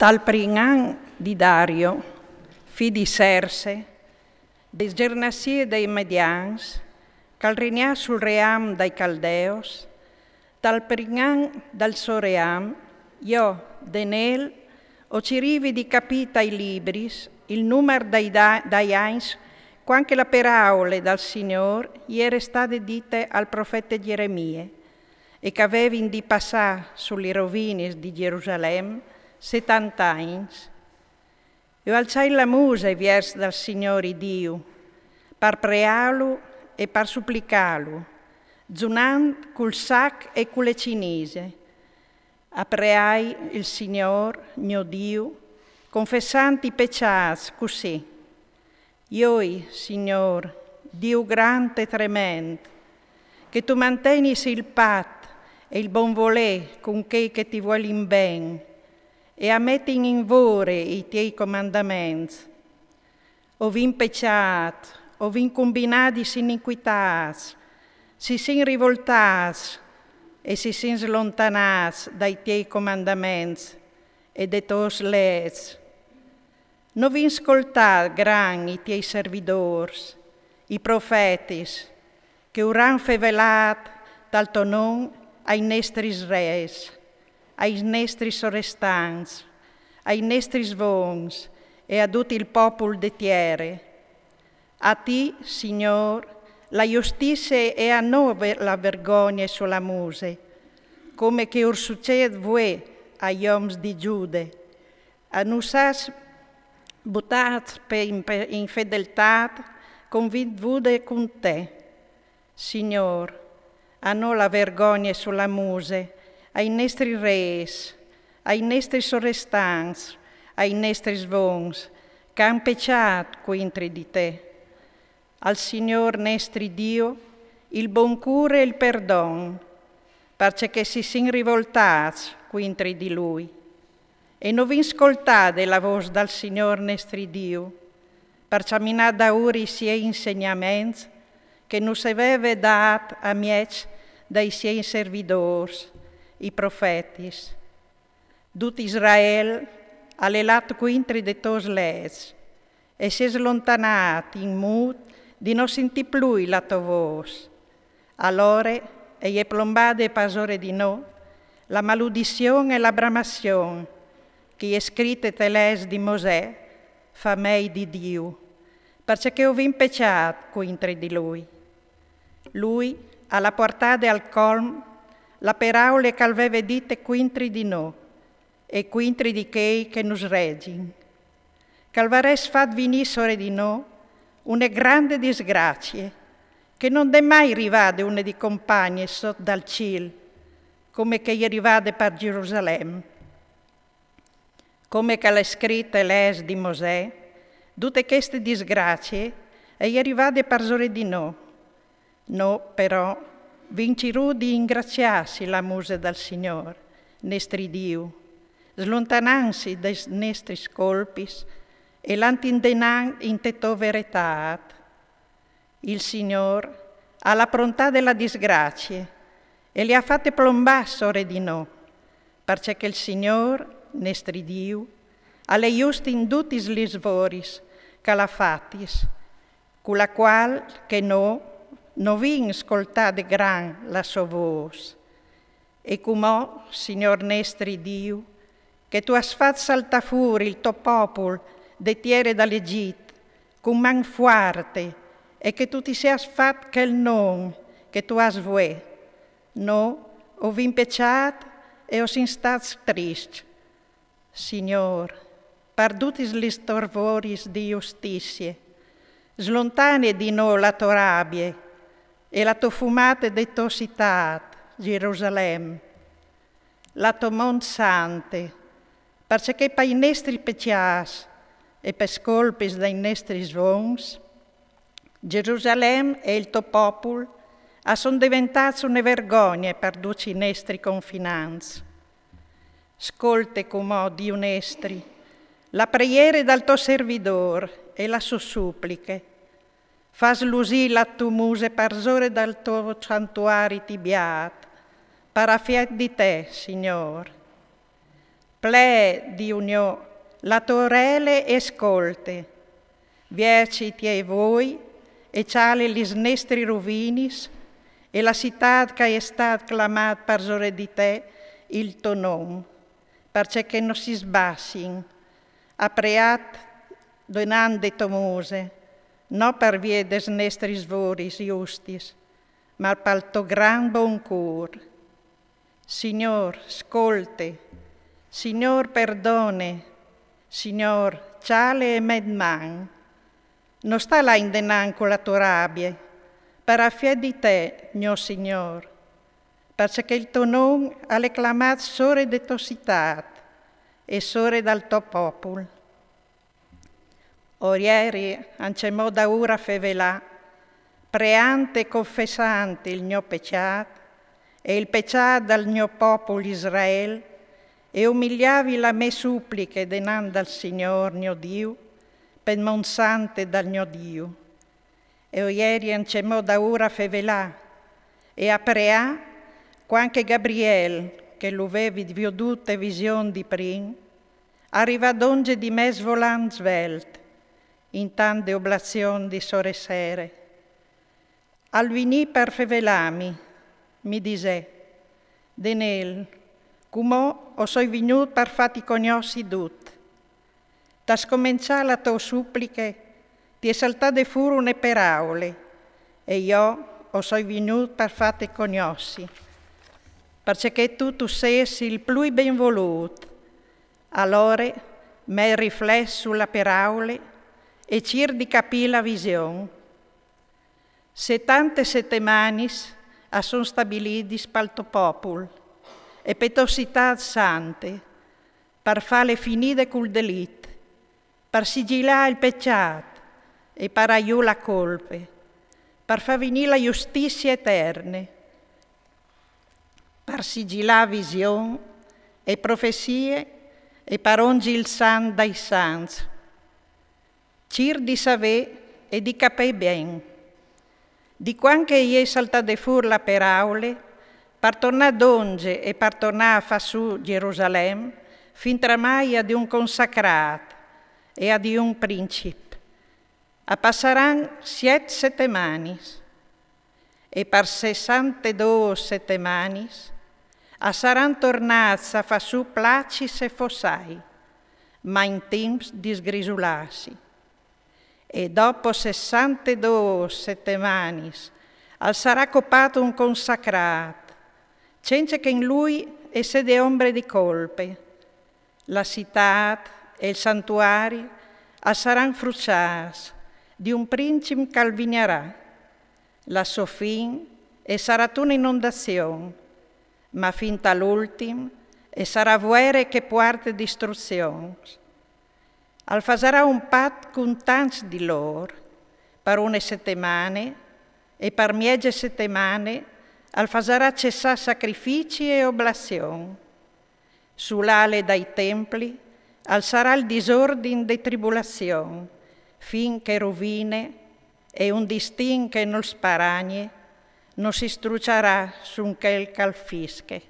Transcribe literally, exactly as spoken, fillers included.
Tal prin an di Dario, fi di Serse, dai sgernassie dai Medians, ch'al regnà sul ream dai Caldeos, tal prin an dal so ream, jo, Denel, o cirivi di capì tai libris il numar dai, da, dai agns, cuant che la peraule dal Signôr i ere stade dite al profete Gjeremie, e ch'a vevin di passâ su li rovinis di Gjerusalem setant'agns. E o alçai la muse viers dal Signôr Diu, par preâlu e par suplicâlu, zunant cul sac e cu le cinise. A preai il Signôr, gno Diu, confessant i pecjâts cussì: Joi, Signôr, Diu grant e trement, che tu mantegnis il pat e il bon volê cun chei che ti vuelin ben, e a metin in vore i tiei comandaments. O vin pecjât, o vin cumbinadis iniquitâts, si sin rivoltâts e si sin slontanâts dai tiei comandaments e des tôs leçs. No vin scoltât gran i tiei servidôrs, i profetis, che ur àn fevelât dal to non ai nestris rês, ai nestris sorestants, ai nestris vons e a dut il popul de tiere. A ti, Signôr, la justizie e a no ve-, la vergogne su la muse, come che ur sucêt vuê ai oms di Gjude, a nus âs butâts pe impe-, infedeltât, convinvude cun te. Signôr, a no la vergogne su la muse, ai nestris rês, ai nestris sorestants, ai nestris vons, ch'an pecjât cuintri di te. Al Signôr nestri Diu il bon cûr e il perdon, parcè che si sin rivoltâts cuintri di lui. E no vin scoltade la vôs dal Signôr nestri Diu, par cjaminâ daûr i siei insegnaments che nus veve dât a mieç dai siei servidôrs, i profetis. Dut Israel al è lât cuintri des tôs leçs, e si è slontanât in mût di no sintî plui la tô vôs. Alore e je plombade parsore di nô la maludizion e la bramazion, che e je scrite tes leçs di Mosè, famei di Diu, parcè che o vin pecjât cuintri di lui. Lui al à puartade al colm la peraule ch'al veve dite cuintri di nô e cuintri di chei che nus regjin, ch'al varès fat vignî sore di nô une grande disgracie, che no 'nd è mai rivade une di compagne sot dal cîl, come che e je rivade par Gjerusalem. Come ch'al è scrit tes leçs di Mosè, dute cheste disgracie e je rivade parsore di nô. Nô, però, vin cirût di ingraciâsi la muse dal Signôr, nestri Diu, slontanantsi dai nestris colpis e lant indenant inte tô veretât. Il Signôr al à prontade la disgracie e le à fate plombâ sore di nô, parcè che il Signôr, nestri Diu, al è just in dutis lis voris ch'al à fatis, cu la cuâl che nô no vin scoltade gran la sô vôs. E cumò, Signôr nestri Diu, che tu âs fat saltâ fûr il to popul de tiere dal Egjit, cun man fuarte, e che tu ti sias fat chel non che tu âs vuê, nô o vin pecjât e o sin stâts triscj. Signôr, par dutis lis tôs voris di justizie, slontane di nô la tô rabie e la tô fumate de tô citât, Gjerusalem, la tô mont sante, parcè che pai nestris pecjâts e pes colpis dai nestris vons, Gjerusalem e il to popul a son deventâts une vergogne par ducj i nestris confinants. Scolte cumò, Diu nestri, la preiere dal to servidôr e la sô supliche. Fâs lusî la tô muse parsore dal to santuari tibiât, par afiet di te, Signôr. Ple di uniò, la to orele e scolte, vierciti ai voi e ciale lis nestri ruvinis e la citât ch'a è stât clamât parsore di te il to non, parcè che no si sbassin, a preât denant de to muse, no par vie des nestris voris justis, ma pal to gran bon cûr. Signôr, scolte. Signôr, perdone. Signôr, ciale e met man. No sta lâ indenant cu la to rabie, par a fiet di te, gno Signôr, parcè che il to non al è clamât sore de to citât e sore dal to popul. O jeri ancjemò daûr a fevelâ, preant e confessant il gno pecjât e il pecjât dal gno popul Israel, e umiliavi la mê supliche denant dal Signôr gno Diu, pe mon sante dal gno Diu. E o jeri ancjemò daûr a fevelâ e a preâ, cuant che Gabriel, che lu vevi viodût te vision di prin, al rivà dongje di me svolant svelt, intant de oblazion di sore sere. Al vignì par fevelâmi, mi disè: Denêl, cumò o soi vignût par fâti cognossi dut. Ta scomençâ la tô supliche, ti è saltade fûr une peraule, e jo o soi vignût par fâte cognossi, parcè che tu tu sês il plui benvolût. Alore met riflès su la peraule e cîr di capî la vision. Setante setemanis a son stabilidis pal to popul e pe tô citât sante, par fâle finide cul delit, par sigilâ il pecjât e parâ jù la colpe, par fâ vignî la justizie eterne, par sigilâ vision e profezie e par onzi il sant dai sants. Cîr di savê e di capî ben. Di cuant che e je saltade fûr la peraule, par tornâ dongje e par tornâ a fâ sù Gjerusalem, fintramai a di un consacrât e a di un princip, a passaran siet setemanis. E par sessantedôs setemanis a saran tornâts a fâ sù placis e fossâi, ma in timps di sgrisulâsi. E dopo sessantedôs setemanis al sarà copât un consacrât, cence che in lui e sede ombre di colpe. La citât e il santuari a saran fruçâts di un princip ch'al vignarà. La sô fin e sarà une inondazion, ma fin tal ultin e sarà vuere che puarte distruzion. Al fasarà un pat cun tancj di lôr, par une setemane, e par mieze setemane al fasarà cessâ sacrifici e oblazion. Su l'ale dai templi al sarà il disordin de tribulazion, fin che ruvine e un distin che nol sparagne no si struçarà sun chel ch'al fische.